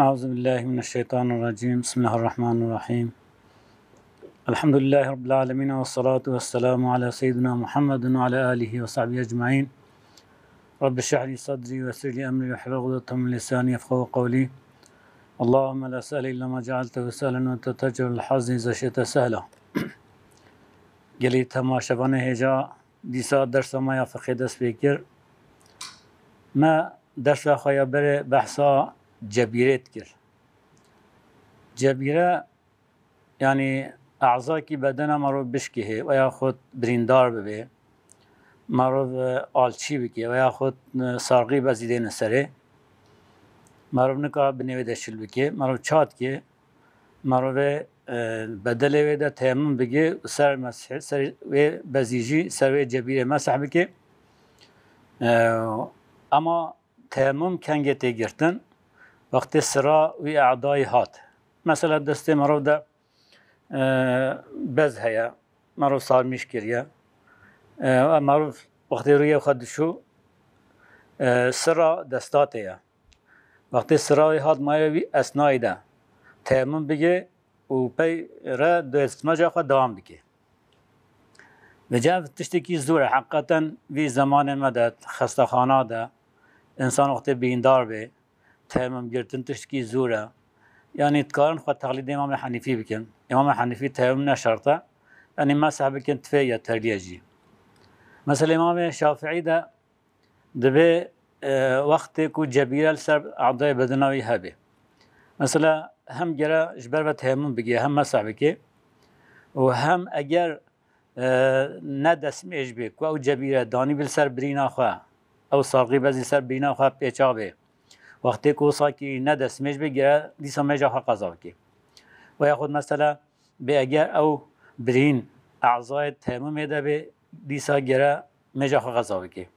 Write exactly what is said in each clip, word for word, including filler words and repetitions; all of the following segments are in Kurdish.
أعوذ بالله من الشيطان الرجيم. بسم الله الرحمن الرحيم. الحمد لله رب العالمين، والصلاة والسلام على سيدنا محمد وعلى آله وصحبه أجمعين. رب اشرح لي صدري ويسر لي أمري واحلل عقدة من لساني يفقهوا قولي. اللهم لا سهل إلا ما جعلته سهلا وأنت تجعل الحزن إذا شئت سهلا. Gelî temaşevanê hêja dîsa dersa me ya fiqhê dest pê kir. Me dersa xwe ya berê behsa cebîrê dikir. Cebîre, yanî, ezakî bedena merov bişkihê, veya xwe birîndar bibê, merov, e, alçî bike, veya xwe, e, sarxî bezî dêne serê. Merov nikare binê wê de şil bike, merov ça dike, merovê, e, bedelê wê de teyemum bike û ser mesih, ser wê bezî jî, ser wê cebîrê mesih bike. E, ama teyemum kengê tê girtin? Wextê sira wî e'dayî hat. Mesela destê merov de, e, bez heye, merov sarmîş kiriye. E, merov wextê rûyê xwe dişû, e, sira destatê ye. Wextê sira wî hat maye wî esnayî de teyemum bigê û pey re destmeca xwe dewam bike. Vêca ev tiştekî zor e. Heqîqeten vî zemanê me de, xestexana de, însan wextê bîndar bê, teyemum girtin tiştekî zor e. Yanî dikarin xwe teqlîdê Îmamê Henîfî bikin. Îmamê Henîfî teyemum ne şert e. Yanî meseh bikin tifê ya terliye jî. Mesela Îmamê Şafîî de dibê, e, wextê ku cebîre li ser e'dayê bedena wî hebe. Mesela hem gere ji ber ve teyemum bike, hem meseh bike û hem eger, e, ne destmêj bê, ku ew cebîre danî bi li ser birîna xwe, ew sarxî bezî ser birîna xwe pêça bê. Wextê ku wisa kî ne destmêj bê, gere dîsa mêja xwe qeza bike. Veya xwe mesela bê eger ew birîn ezayê teyemumê de bê, dîsa gere mêja xwe qeza bike.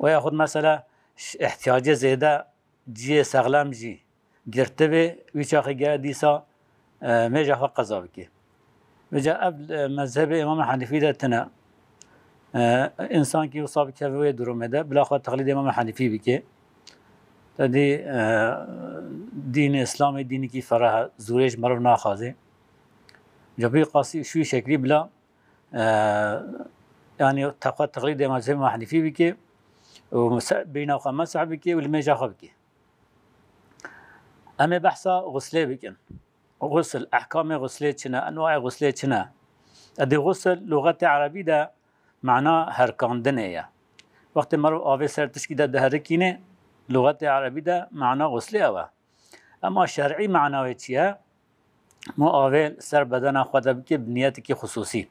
Veya xwe mesela ş-, ihtiyacê zêde cihê sexlem jî girtibê, wî çaxê gere dîsa, e, mêja xwe qeza bike. Vêca ev, e, mezhebê Îmam Henîfî de tine. E, însan kî wisa bikeve wê durumê de, bila xwe teqlîdê Îmam Henîfî bike. Te dî, e, dînê Îslamê dînekî fereh e, zûrê ji merov naxwaze. Ca bî qasî şûyî şeklî bila, e, yanî te xwe teqlîdê mezhebê Îmam Henîfî bike û mese-, bîna xwe meseh bike û li mêja xwe bike. Em ê behsa xuslê bikin. Xusl, ehkamê xuslê çi ne, enwayê xuslê çi ne? Edî xusl, luxetê erebî de mana herkandinê ye. Wextê merov avê ser tişkî de diherikîne, luxetê erebî de mana xuslê ew e. Ema şer'î mana wê çi ye? Ma avê ser bedena xwe de bike bi niyetekî xusûsî.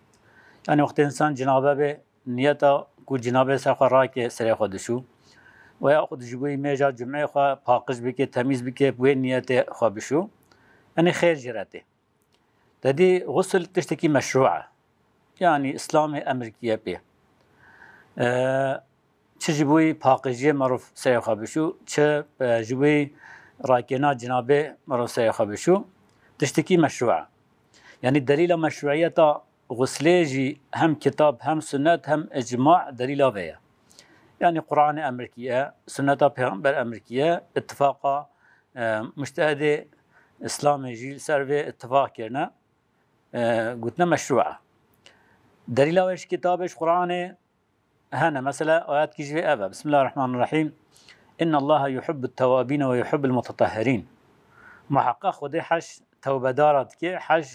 Yanî wextê însan cinabe bê, niyeta ku cinabê ser xwe rake, serê xwe dişû. Veya xwe ji bo mêja cumê xwe paqij bike, temîz bike, bi wê niyetê xwe bişû. Yanî xêr jê re tê. Te dî xusl tiştekî meşrû e. Yanî Îslamê emir kiye pê. E, çi ji bo paqijiyê merov serê xwe bişû, çi, e, ji bo rakêna cinabê merov serê xwe bişû, tiştekî meşrû e. Yanî delîla meşrûiyeta xuslê jî hem kitab, hem sunnet, hem icma delîla vê ye. Yanî Qur'anê emir kiye, sunneta Pêxember emir kiye, ittifaqa, e, mujtehidê Îslamê jî li ser vê ittifaq kirine, e, gotine meşrû e. Delîla wê ji kitabê, ji Qur'anê hene. Mesela ayetkî ji vê ev e. Bismillahirrahmanirrahîm. İnnallaha yuhibbut tewabîne ve yuhibbul mutetahhirîn. Muheqeq Xwedê hej tewbedara dike, hej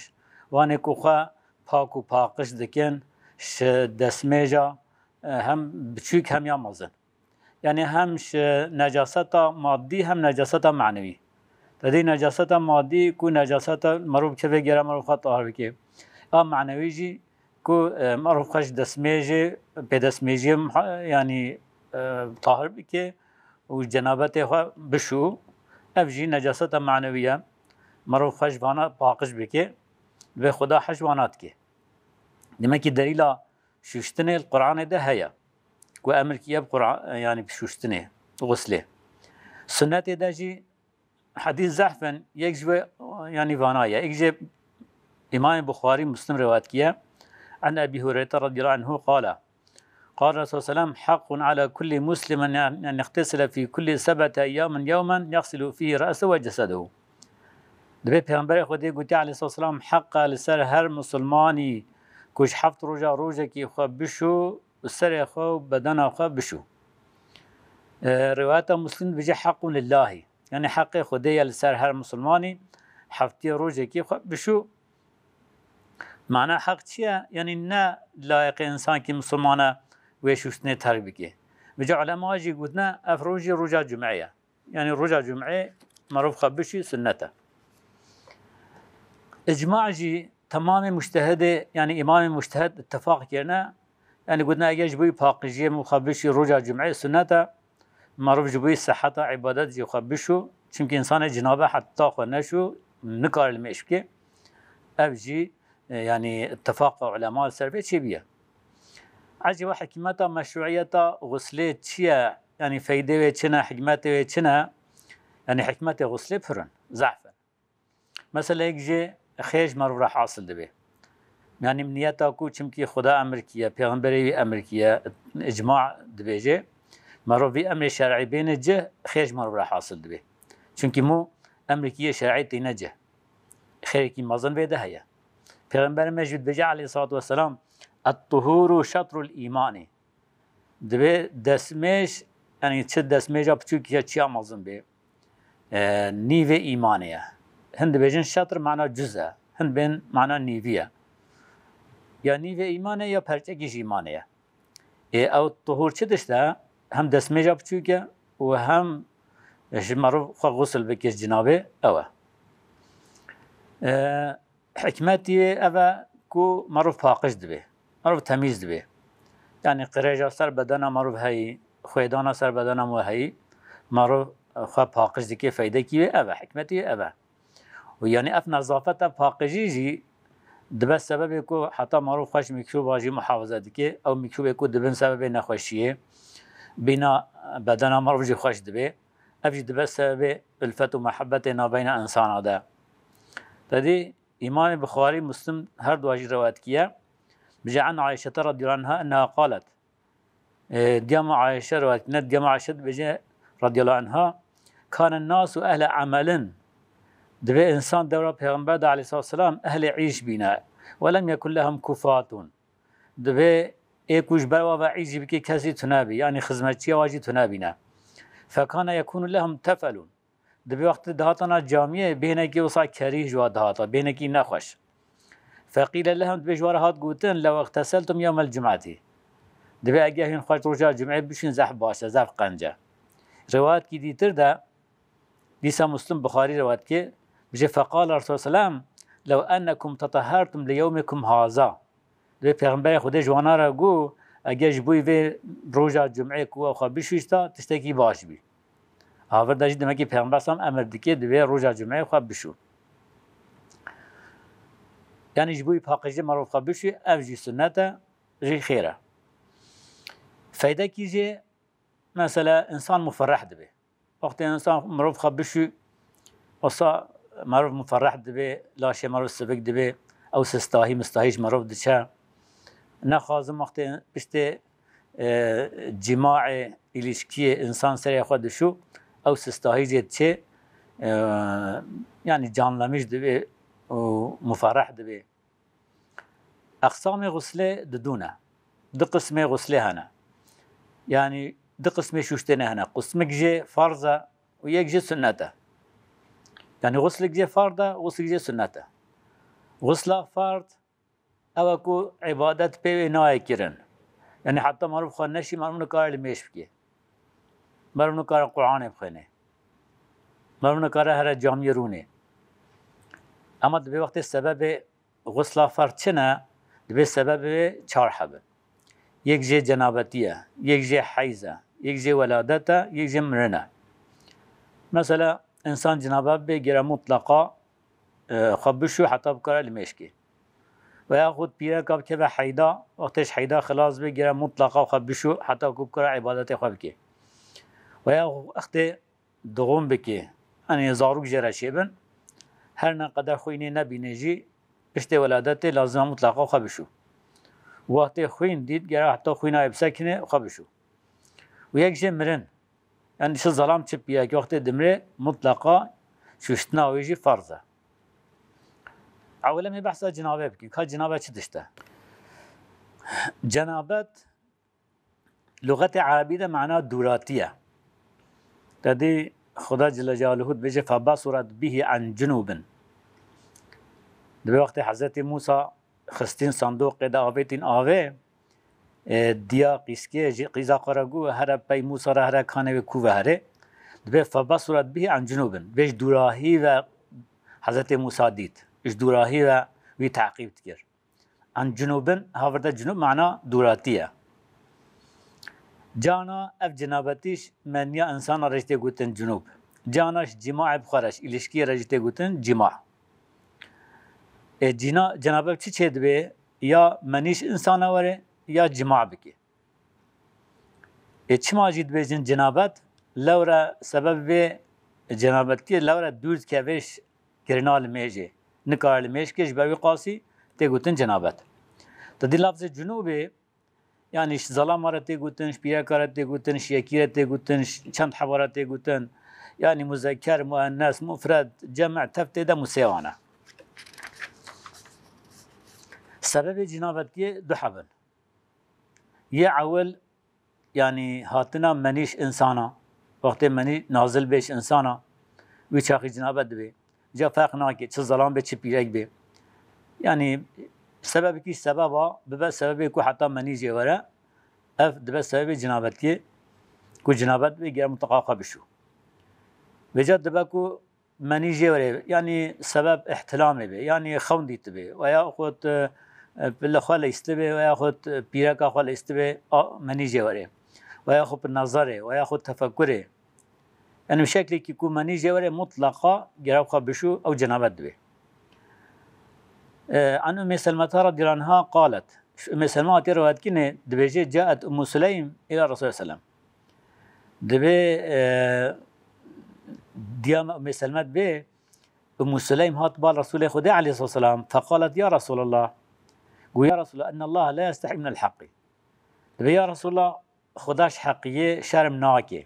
wanê ku xwe pak û paqij dikin, ji destmêja, e, hem biçûk hem ya mezin. Yanî hem ji necaseta madî hem necaseta manewî. Te dî necaseta madî ku necaseta merov kevê gere merov xwe tahir bike. A manewî jî ku, e, merov xwe ji destmêjê, pêdestmêjiyê muha-, yanî, e, tahir bike û cenabetê xwe bişû. Ev jî necaseta manewî ye. Merov xwe ji vana paqij bike, divê Xuda hej vana dike. Demek ki delîla şûştinê li Qur'anê de heye. Ku emir kiye bi Qur'an, yanî bi şûştinê, xuslê. Sunnetê de jî hedîs zehf in, yek ji wê, yanî vana ye. Yek jê Îmamê Buxarî, Muslim rewayet kiye. An Ebî Hureyre radiyallahu anhu qala, قال رسول الله صلى الله عليه وسلم: حق على كل مسلم أن يغتسل في كل سبعة أيام يوما يغسل فيه رأسه وجسده. Dibê Pêxemberê Xwedê gotiye aleyhissalatu vesselam, heq e li ser her misilmanî ku ji heft roja rojekî xwe bişû û serê xwe û bedena xwe bişû. E, rivayeta Muslim dibêje: "Hequn lillahi." Yanî heqê Xwedê ye li ser her misilmanî heftê rojekî xwe bişû. Mana heq çi ye? Yanî ne layiqê însankî misilman e wê şûştinê terk bike. Vêca ulema jî gotine, ev roj jî roja cumê ye. Yanî roja cumê merov xwe bişî sunnet e. Îcma jî temamê mujtehidê, yanî îmamê mujtehed îttifaq kirine. Yanî gotine, eger ji bo paqijiyê min xwe bişî roja cumê sunnet e, merov ji bo siheta îbadet jî xwe bişû. Çimkî însanê cinabe heta xwe neşû, nikare li mêş bike. Ev jî, e, yanî îttifaqa ulema li ser vê çêbûye. Ecêba hikmeta meşruiyeta xuslê çi ye? Yanî feydê wê çi ne, hikmetê wê çi ne? Yanî hikmetê xuslê pir in, zehf in. Mesela yek jê xêr ji merov re hasil dibe. Yanî niyeta ku çimkî Xuda emir kiye, Pêxemberê wî emir kiye, îcma dibêje, merov vî emrê şer'î bêne cih, xêr ji merov re hasil dibe. Çimkî mû emrê kî yê şer'î tîne cih. Xêrekî mezin vê de heye. Pêxemberê me jî dibêje aleyhissalatu vesselam, "Et-tuhuru şetrul îmanî." Dibê destmêj, yanî çi destmêja piçûk ya çiya mezin bê, e, nîvê îmanê ye. Hin dibêjin şetr mana cuz e, hin bên mana nîvî ye. Ya nîvê îmanê ya perçekî ji îmanê ye. Ê, ew tuhur çi tişt e? Hem destmêja piçûk e û hem ji merov xwe xusl bike ji cinabê, ew e. E, Hikmetî ev e ku merov paqij dibe, merov temîz dibe. Yanî qirêja ser bedena merov heyî, xwêdana ser bedena me heyî, merov xwe paqij dike, feydekî wê ev e, hikmetî wê ev e. Û yanî ev nezafet, ev paqijî jî dibe sebebê ku heta merov xwe ji mîkroba jî muhafaza dike, ew mîkrobê ku dibin sebebê nexweşiyê, bîna bedena merov jî xweş dibe. Ev jî dibe sebebê ulfet û muhebbetê navbeyna insana de. Te dî Îmamê Buxarî, Muslim her dua jî rewayet kiye. Bije an Ayşete radiyallahu anha enneha qalet. E, diyama Ayşe rewayet, ne diyama Ayşe dibêje radiyallahu anha, "Kane nasu ehle amelin." Dibê insan dewra Pêxember de aleyhissalatu vesselam ehlê îş bîne. Ve lem yekun lehum kufatun. Dibê ê ku ji ber wa ve îş jî bike kesî tune bî, yanî xizmetçiya wa jî tune bîne. Fekane yekunu lehum tefelun. Dibê wextê dihatana camiyê, bêhnekî wisa kerîh ji wa dihata, bêhnekî nexweş. Feqîle lehum, dibê ji wa re hat gotin, "Lew ixteseltum yewmel cum'etî." Dibê eger hîn xweş roja cum'ê bişîn, zehf baş e, zehf qenc e. Riwayetkî dîtir de, dîsa Muslim, Buxarî riwayet dike, bije, "Feqale Resul selam, lew ennekum tetehertum li yewmikum haza." Dibê Pêxemberê Xwedê ji wana re got, eger ji bo vê roja cum'ê ku we xwe bişûşta, tiştekî baş bî. Havir de jî demekî Pêxember sam emir dike, divê roja cum'ê xwe bişû. Yanî ji bo paqijî merov xwe bişû, ev jî sunnet e, jî xêr e. Feydekî jî, mesela, însan muferreh dibe. Wextê însan merov xwe bişû, wisa merov muferreh dibe, laşê merov sivik dibe, ew sistahî mistahî ji merov diçe. Nexwazim wextê piştê, e, cîmaê, îlîşkiyê însan serê xwe dişû, ew sistahî jê diçe, e, yanî canlemîş dibe û muferreh dibe. Eqsamê xuslê didû ne. Du qismê xuslê hene. Yanî du qismê şûştênê hene. Qismik jê farz e û yek jê sunnet e. Yanî xuslik jê farz e, xuslik jê sunnet e. Xusla farz ew e ku îbadet pê wê nayê kirin. Yanî heta merov xwe neşî, merov nikare li mêş bike. Merov nikare Quranê bixwêne. Merov nikare here camiyê rûnê. Ema dibê wextê sebebê xusla ferz çi ne, dibê sebebê wê çar hebin. Yek jê cenabetî ye, yek jê heyz e, yek jê weladet e, yek jê mirin e. Mesela, însan cenabe bê, gere mutleqa, e, xwe bişû heta bikare li mêşkê. Veya xwe pîreka bikeve heyda, wextê ji heyda xilas bê, gere mutleqa xwe bişû heta ku bikare îbadetê xwe bike. Veya wextê dixûn bike, yanî zarok jê re çêbin, her ne qeder xwe înê nebîne jî, piştê weladetê lazim e mutleqa xwe bişû. Wextê xwîn dît, gere heta xwîna wê bisekine, xwe bişû. Û yek jê mirin. Yani çi zelam çi piyek wextê dimrê, mutleqa şuştina wê jî farz e. Ewle em ê behsa cinabe bikin. Ka cinabe çi tişt e? Cenabet, luxetê erebî de mana dûratî ye. Te dî Xuda Celle Celaluhu dibêje, "Febasurat bihi an cunubin." Dibê wextê Hezretî Musa xistîn sandoqê de avêtîn avê, e, diya qîskê ji qîza xwe re got, "Here pey Musa re, here kanê wê kû ve herê." Dibê, "Febasurat bihi an cunubin." Dibê ji dûrahî ve Hezretê Musa dît. Ji dûrahî ve wî teqîb dikir. An cunubin, havir de cunub mana dûratî ye. Cana ev cinabetîş meniya insana re jî tê gotin cunub. Cana ji cîmaê bi xwe re, ji îlişkiyê re jî tê gotin cîma. E, cîna, cenabe çi çê dibe? Ya menî ji insana were, ya cîma bike. Ê çima jî dibêjin cenabet? Lewre sebebê cenabetiyê lewre dûr dikeve ji kirina limêjê. Nikare limêj ke, ji ber wî qasî tê gotin cenabet. Te dî lafzê cunûbê, yanî ji zelama re tê gotin, ji pîreka re tê gotin, ji yekî re tê gotin, ji çend heba re tê gotin. Yanî muzekker, muennes, mufred, cem, tev tê de musêwan e. Sebebê cinabetiyê du heb in. Yê ewil, yanî hatina menî ji insana, wextê menî nazil bê ji insana, wî çaxî cinabet dibê. Ca ferq nake, çi zelam bê, çi pîrek bê. Yanî sebebekî sebeba bibe sebebê ku heta menî jê were, ev dibe sebebê cinabetiyê, ku cinabet bê gere mutlaka xwe bişû. Vêca dibe ku menî jê were, yanî sebeb ihtilamê be, yanî xewn dîtibe, we yaxud, e, e, li xwe leystibe, we yaxud, e, pîreka xwe leystibe, a, menî jê were, we yaxud bi nezerê, we yaxud tefekurê. Yanî bi şeklekî ku menî jê were, mutlaqa gere xwe bişû, ew cenabet dibe. E, an Ummê Selmeta radiyallahu anha qalet. Ji Ummê Selma hatiye rivayet kirinê, dibêje, caet Ummu Suleym ila Resulullah sellem. Dibê, e, diya me Ummê Selmet bê, Ummu Suleym hat bal Resulê Xwedê aleyhisselam, feqalet, "Ya Resulallah." Got, "Ya Resulallah, innallaha la yestehî minel haqqi." Dibê, "Ya Resulallah, Xuda ji heqiyê şerm nake.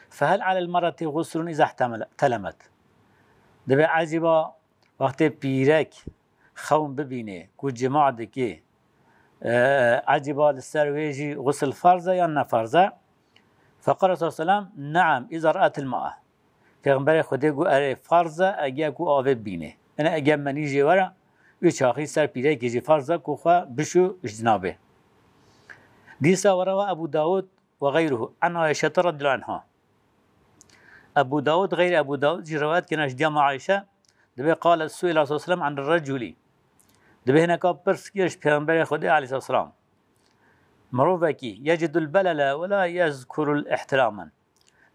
Fehel alel mereti guslun iza ihtelemet?" Dibê, ecîba wextê pîrek xewn bibîne ku cima dike, e, ecîba li ser wê jî gusil farz e yan ne farz e? Feqal Resulullah sellem, "Neam, iza ra'etil ma'a." Pêxemberê Xwedê got, "Erê, farz e, eger ku avê bîne." Ene eger menî jê were, wî çaxî ser pîrekê jî farz e ku xwe bişû ji cinabê. Dîsa we rewa Ebu Dawud ve gayruhu, an Ayşete radiyallahu anha. Ebu Dawud, gayr Ebu Dawud jî rivayet kirine ji diya me Ayşe, dibê qalet, su'ila sallallahu aleyhi ve sellem an reculi. Dibê hineka pirs kir ji Pêxemberê Xwedê aleyhisselam. Mirovekî, yecidul belele ve la yezkurul ihtiramen.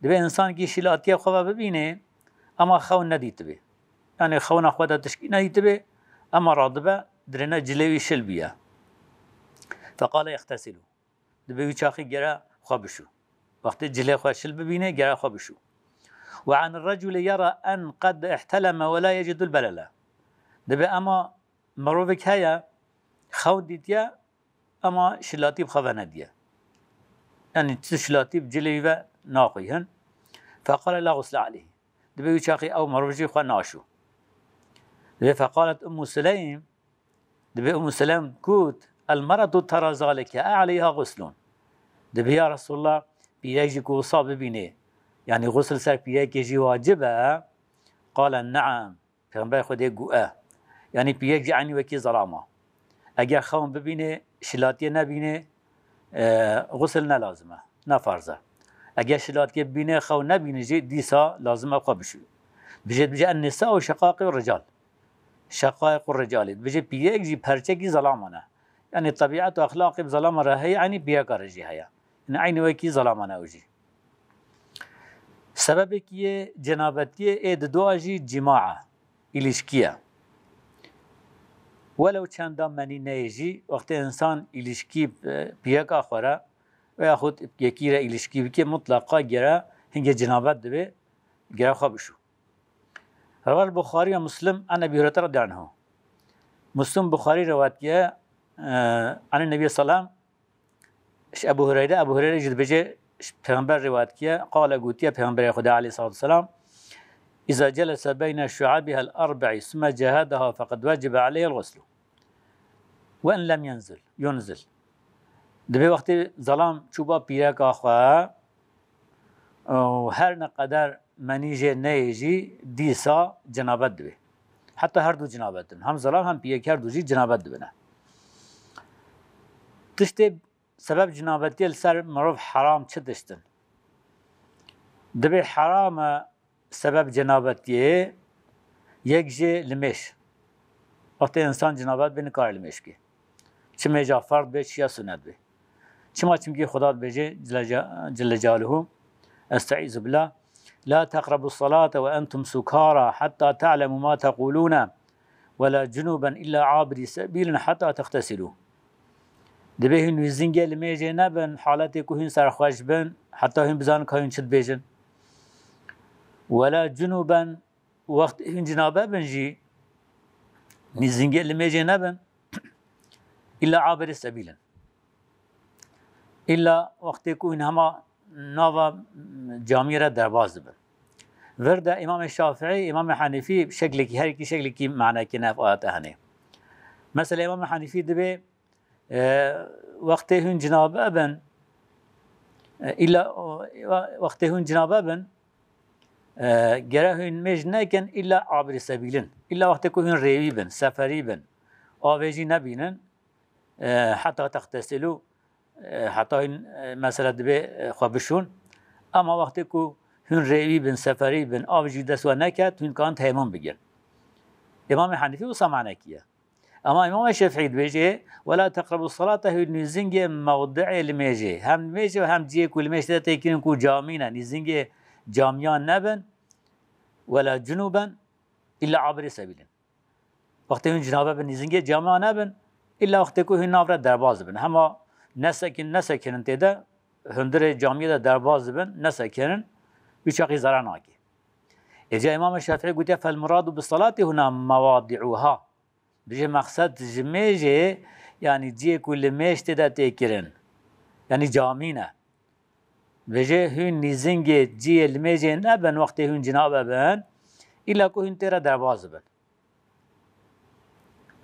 Dibê insankî şîlatiya xwe ve bibîne, ema xewn nedîtibe. Yanî xewna xwe de tişkî nedîtibe, ema radibe, dirêne cilê wî şil bûye. Feqale, "Yextesilu." Dibê wî çaxî gere xwe bişû. Wextê cilê xwe şil bibîne, gere xwe bişû. Ve an recule yera en qed ihteleme ve la yecidul belele. Dibê ema mirovek heye, xewn dîtiye, ema şilatî bi xwe ve nediye. Yanî tu şilatî bi cilê wî ve naxuyihin. Feqale la gusle aleyh. Dibê wî çaxî ew mirov jî xwe naşû. Dibê feqalet Ummu Suleym, dibê Ummu Suleym got, "El meratu tera zalike, e aleyha guslun?" Dibê, "Ya Resulallah, pîrek jî ku wisa bibîne, yanî gusil ser pîrekê jî wacib e?" Qale, "Neam." Pêxemberê Xwedê got, e. Yanî pîrek jî eynî wekî zelama. Eger xewn bibîne, şilatiyê nebîne, e, gusil ne lazim e, ne farz e. Eger şilatiyê bibîne, xewn nebîne jî dîsa lazim e xwe bişû. Bijê, bijê en nisa û şeqaqê û rical. Şeqaqê û ricalê. Bijê pîrek jî perçekî zelaman e. Yanî tebîet û exlaqê bi zelaman re heye, eynî pîreka re jî heye. Yanî eynî wekî zelaman e ew jî. Sebebekî yê cenabetiyê ê di dua jî cîma e, îlişkî ye. Welew çenda menî neyê jî, wextê însan îlişkî, e, pîreka xwe re veyaxud yekî re îlişkî bike, mutlaqa gere hingê cenabet dibe, gere xwe bişû. Rewal Buxarî ve Muslim an Ebî Hureyre radiyallahu anhu. Muslim Buxarî rewayet kiriye, e, anî Nebî selam, ji Ebu Hureyre, Ebu Hureyre jî dibêje, ji Pêxember rivayet kiye, qale gotiye Pêxemberê Xwedê aleyhissalatu vesselam, "Îza celese beyne şu'abihel erbe'i sümme cehedeha feqed vecibe aleyhel ğuslu. Ve in lem yenzil, yunzil." Dibê wextê zelam çû ba pîreka xwe, û her ne qeder menî jê neyê jî dîsa cinabet dibe. Heta her du cinabet dibin. Hem zelam hem pîrek her du jî cinabet dibine. Tiştê sebeb cinabetiyê li ser mirov heram çi tişt in? Dibê heram e sebeb cinabetiyê yek jê limêj. Wextê insan cinabet bê nikare limêj bike. Çi mêja ferd bê, çi ya sunet bê. Çima? Çimkî Xuda dibêje Celle Ca-, Celle Celaluhu, Estaizu billah, "La teqrebu salate ve entum sukara hatta ta'lemu ma tequlune ve la cunuben illa abiri sebilin hatta teqtesilu." Dibê hûn nîzingê limêjê nebin, haletê ku hûn serxweş bin, heta hûn bizanin ka hûn çi dibêjin. Ve la cunuben, wext hûn cinabe bin jî, nîzingê limêjê nebin, illa abiri sebilin. Îlla wextê ku hûn hema nava camiyê re derbas dibin. Vir de Îmamê Şafîî, Îmamê Henîfî şeklekî, her yekî şeklekî manekî nev ayete hene. Mesela Îmamê Henîfî dibê, e, wextê hûn cinabe bin, e, îlla, o, wextê hûn cinabe bin, e, gere hûn mêj nekin, îlla abirî sebîlin. Îlla wextê ku hûn rêwî bin, seferî bin, avê jî nebînin, e, heta textesilû, e, heta hûn, e, mesela dibê, e, xwe bişûn. Ama wextê ku hûn rêwî bin, seferî bin, av jî dest we neket, hûn kan teyemûm bigin. Îmamê Henîfî wisa manekî ye. Ama Îmamê Şefîî dibêje, "Wela teqrebu salate", hûn nîzingê mewdi'ê limêjê. Hem limêjê hem cihê ku limêj tê têkirin ku camî ne, nîzingê camiyan nebin, "wela cunuben illa abirî sebîlin." Wextê hûn cinabe bin, nîzingê camiya nebin, îlla wextê ku hûn nav re derbas dibin. Hema nesekin, nesekinin tê de, hundirê camiyê de derbas dibin, nesekinin, wî çaxî zere nake. Êca Îmam Şafîî gotiye, "Fel muradu bi salati huna mewadi'uha." Dibêje mexsed ji mêjê, yanî cihê ku limêj tê de tê kirin. Yanî camî ne. Dibêje hûn nîzingê cihê limêjê nebin wextê hûn cinabe bin, îlla ku hûn tê re derbas dibin.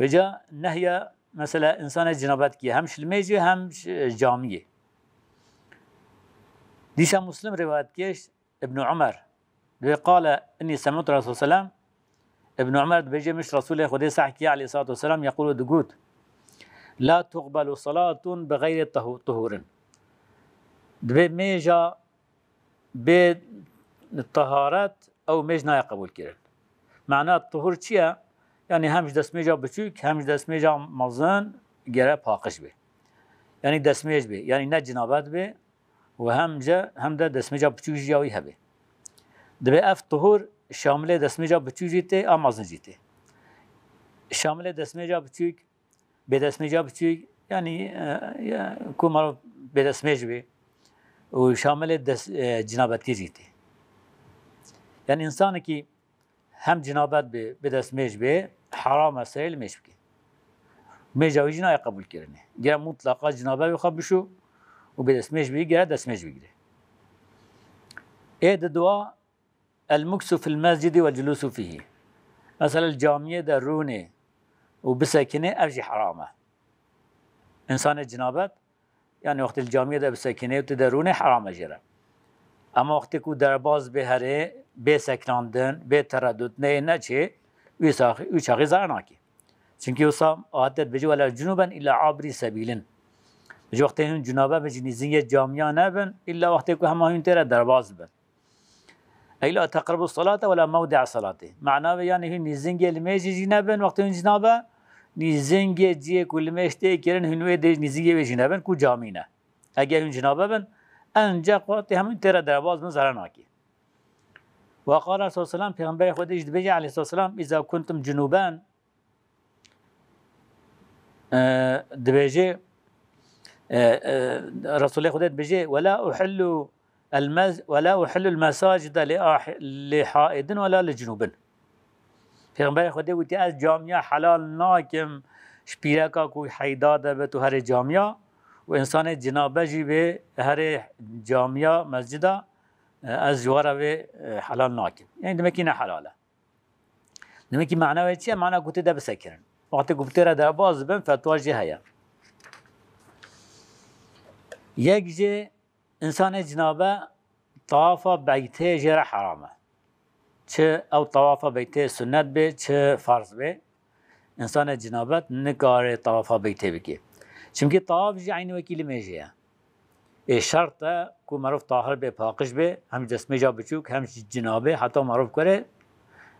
Vêca nehya mesela însanê cinabet kî hem ji limêjê hem ji camiyê. Dîsa Muslim rivayet kir, Ibn Umer, dibê qale, "Inni semi'tu Resul selam." Ibn Umer dibêje, "Min ji Resulê Xwedê seh kî aleyhissalatu vesselam yekulu digot, la tuqbelu salatun bi gayri tahu-, tuhurin." Dibê mêja bê taharet ew mêj nayê qebûl kirin. Mana tuhur çi ye? Yanî hem ji destmêja biçûk hem ji destmêja mezin gere paqij bê. Yanî destmêj bê, yanî ne cinabet bê, û hem jî, hem de destmêja biçûk jî ya wî hebe. Dibê ev tuhur şamilê destmêja biçûk jî tê, a mezin jî tê. Şamilê destmêja biçûk, bê destmêja biçûk, yanî, e, ya, ku meriv bê destmêj bê û şamilê dest, e, cinabetî jî tê. Yanî însanekî hem cinabet bê, bê destmêj bê, heram e serê limêj bike. Mêja wî jî nayê qebûlkirinê. Gere mutlaqa cinabe wî xwe bişo û bê destmêj bî, gere destmêj bigire. Ê di dua, el muksu fil mescidi vel culusu fîhî. Mesela li camiyê de rûnê û bisekinê, ev jî heram e. Însanê cinabet, yanî wextê li camiyê de bisekinê û tu derûnê heram e jê re. Ama wextê ku derbas bê herê, bê sekinandin, bê teredut, neyê neçê, wî saxî, wî çaxî zara nakê. Çimkî wisa ayet de dibêje, "Wela cunuben illa abirî sebîlin." Ji wextê hûn cunabe bin, ji nîzingê camiya nebin, illa wextê ku hema hûn tê re derbas bin. Ey la teqrebu salate wela mewdi'a salate. Mana ve, yanî hûn nîzingê limêjê jî nebin, wextê hûn cinabe, nîzingê cihê ku limêj tê kirin, hûn wê dê nîzingê wê jî nebin, ku camî ne. Eger hûn cinabe bin, enceq wextê hemûn tê re derbas bin, zere nakê. Ve qala sallallahu aleyhi ve sellem, Pêxemberê Xwedê jî dibêje, aleyhissalatu vesselam, "Îza kuntum cunuben", e, dibêje, e, e, Resulê Xwedê dibêje, "Ve la uhillu el mez-, ve la uhillu el mesacide li ah-, li haidin ve la li cunubin." Pêxemberê Xwedê gotiye, "Ez camiya helal nakim Ji pîreka ku heyda de be tu herê camiya û insanê cinabe jî bê herê camiya, mescida, e, ez ji we re vê, e, helal nakim. Yani demekî ne helal e. Demekî mana wê çi ye? Mana ku tê de bisekirin. Wextê ku bi tê re derbas dibin, fetwa jî heye. Yek jî insanê cinabe tawafa beytê jê re heram e. Çi ew tawafa beytê sunnet bê, çi farz bê, insanê cinabet nikare tawafa beytê bike. Çimkî tawaf jî eynî wekî limêjê ye. Ê şert e ku merov tahir bê, paqij bê, hem ji destmêja biçûk, hem ji cinabê, heta merov kare,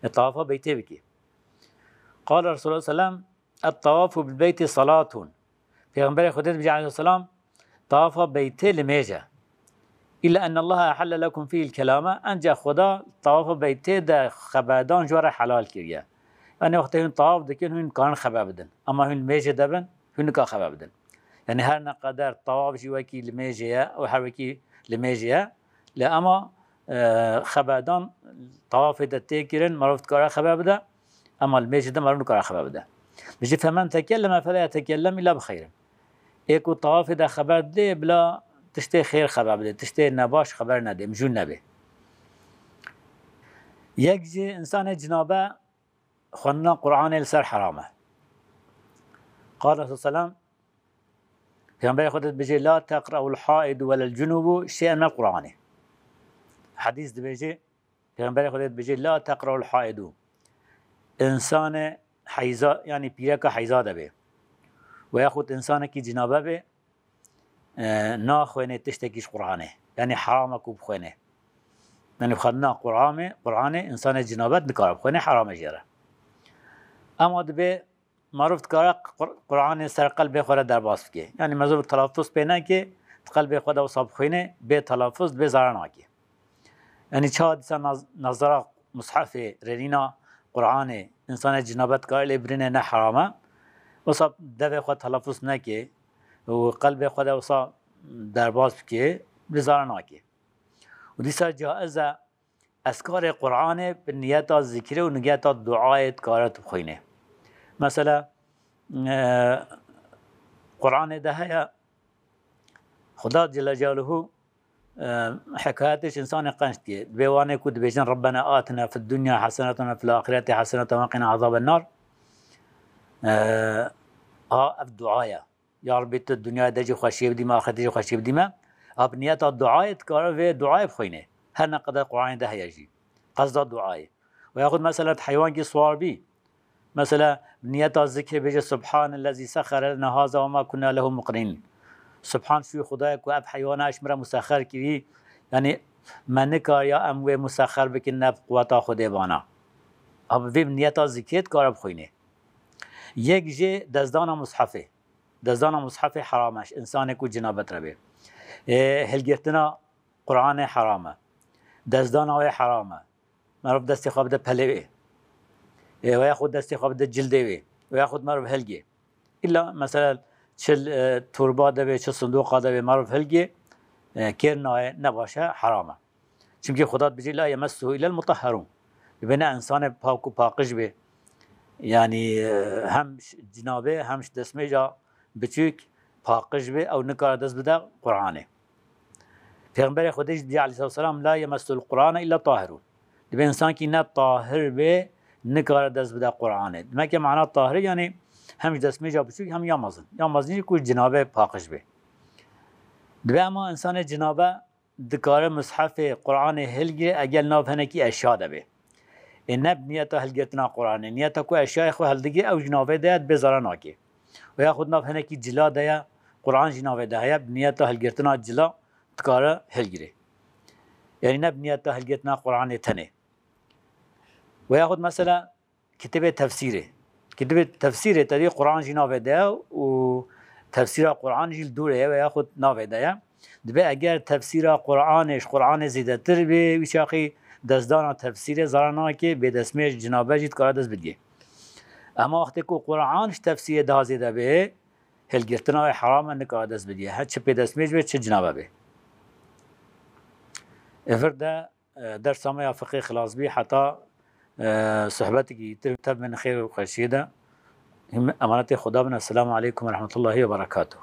e, tawafa beytê bike. Qala Resulullah sellem, "Et-tawafu bil beyti salatun." Pêxemberê Xwedê dibêje aleyhisselam, "Tawafa beytê limêj e. Illa ennallaha ehelle lekum fîhil kelame." Enca Xweda tawafa beytê de xeberdan ji we re helal kiriye. Yani wextê hûn tawaf dikin, hûn karin xeber bidin. Ama hûn limêjê de bin, hûn nika xeber bidin. Yani her ne qeder tawaf jî wekî limêjê ye û her wekî limêjê ye, lê ema, e, xeberdan tawafê de tê kirin, merov dikare xeber bide, ema limêjê de merov nikare xeber bide. Bijî, "Femen tekelleme fela yetekellem illa bi xeyrin." Ê ku tawafê de xeber dê, bila tiştê xêr xeber bide, tiştê nebaş xeber nedê, mijûl nebê. Yek jî insanê cinabe xwendina Qur'anê li ser heram e. Qala sallallahu aleyhi ve sellem, Pêxemberê Xwedê dibêje, "La teqre'ul haidu welel cunubu şey'en minel Qur'anê." Hedîs dibêje, Pêxemberê Xwedê dibêje, "La teqre'ul haidu." Însanê heyza, yani pîreka heyza de bê, we yaxud însanekî cinabe bê, e, naxwêne tiştekî ji Qur'anê. Yani heram e ku bixwêne. Yani xwendina Qur'anê, Qur'anê însanê cinabet nikare bixwêne, heram e jê re. Ema dibê maruf dikare Qur-, Qur'anê ser qelbê xwe re derbas bike. Yani mezûr telafuz pê neke, di qelbê xwe de wisa bixwîne, bê telafuz, bê zarar nake. Yani çawa dîsa naz-, nazara mushefê, rênîna Qur'anê, însanê cinabet dikare lê birîne, ne heram e. Wisa devê xwe telafuz neke û qelbê xwe de wisa derbas bike, bê zarar nake. Û dîsa caiz e ezkarê Qur'anê bi niyeta zikrê û niyeta duayê dikare tu bixwîne. Mesela, e, Qur'anê de heye, Xuda Celle Celaluhu, e, hikayetê ji însanê qenc dike. Dibê wanê ku dibêjin, "Rabbena atina fid dunya haseneten ve fil ahireti haseneten ve qina azaben nar." E, ha, ev dua ye. Ya Rabbî, tu dinyayê de jî xweşiyê bidî me, axirete jî xweşiyê bidî me. A bi niyeta duayê dikare vê duayê bixwîne. Her ne qeder Qur'anê de heye jî. Qesda duayê. Ve yaxud mesela tu heywankî siwar bî. Mesela bi niyeta zikrê bêje, "Subhanellezî sexxere lena haza ve ma kunna lehu muqrîn." Subhan şu Xwedayê ku ev heywana ji min re musexxer kirî. Yani me nikariya em wê musexxer bikin ne bi quweta Xwedê bana. A bi vê niyeta zikrê dikare bixwîne. Yek jê destdana mushefê. Destdana mushefê heram e, ji însanê ku cinabet re bê. Ê, hilgirtina Qur'anê heram e. Destdana wê heram e. Merov destê xwe bide pelê wê. Ê, we yaxud destê xwe bide cildê wê. We yaxud merov hilgê. Îlla mesela çi, e, torba de bê, çi sindoqa de bê, merov hilgê, e, kêr nayê, ne baş e, heram e. Çimkî Xuda dibêje, "La yemessuhu illel mutahherun." Dibê ne însanê pak û paqij bê. Yani, e, hem ji cinabê, hem ji destmêja biçûk paqij bê, ew nikare dest bide Qur'anê. Pêxemberê Xwedê jî dibêje aleyhissalatu vesselam, "La yemessul Qur'ane illa tahirun." Dibê însankî ne tahir bê, nikare dest bide Qur'anê. Demek ki mana tahirê, yani hem ji destmêja biçûk hem ya mezin. Ya mezin jî ku cinabê paqij bê. Dibê ema însanê cinabe dikare mushefê Qur'anê hilgire eger nav hinekî eşya de bê. Ê ne bi niyeta hilgirtina Qur'anê, niyeta ku eşyayê xwe hildigire ew jî navê de ye, dibê zarar nake. Û yaxud nav hinekî cila de ye, Qur'an jî navê de heye, bi niyeta hilgirtina cila dikare hilgire. Yani ne bi niyeta hilgirtina Qur'anê tenê. Û yaxud mesela kitêbê tefsîrê. Kitêbê tefsîrê te dî Qur'an jî navê de ye û tefsîra Qur'an jî li dûrê ye ve yaxud navê de ye. Dibê eger tefsîra Qur'anê ji Qur'anê zêdetir bê, wî çaxî destdana tefsîrê zarar nake, bê destmêj cinabe jî dikare dest bidiyê. Ema wextê ku Qur'an ji tefsîrê daha zêde bê, hilgirtina wê heram e, nikare dest bidiyê. He çi pê destmêj be, çi cinabe bê. Ê vir de, e, dersa me ya fiqê xilas bî, heta, e, sohbetekî tê tev bin xêr û xweşiyê de. Him emanetê Xweda bin. Esselamu aleykum ve rahmetullahi ve berekatuh.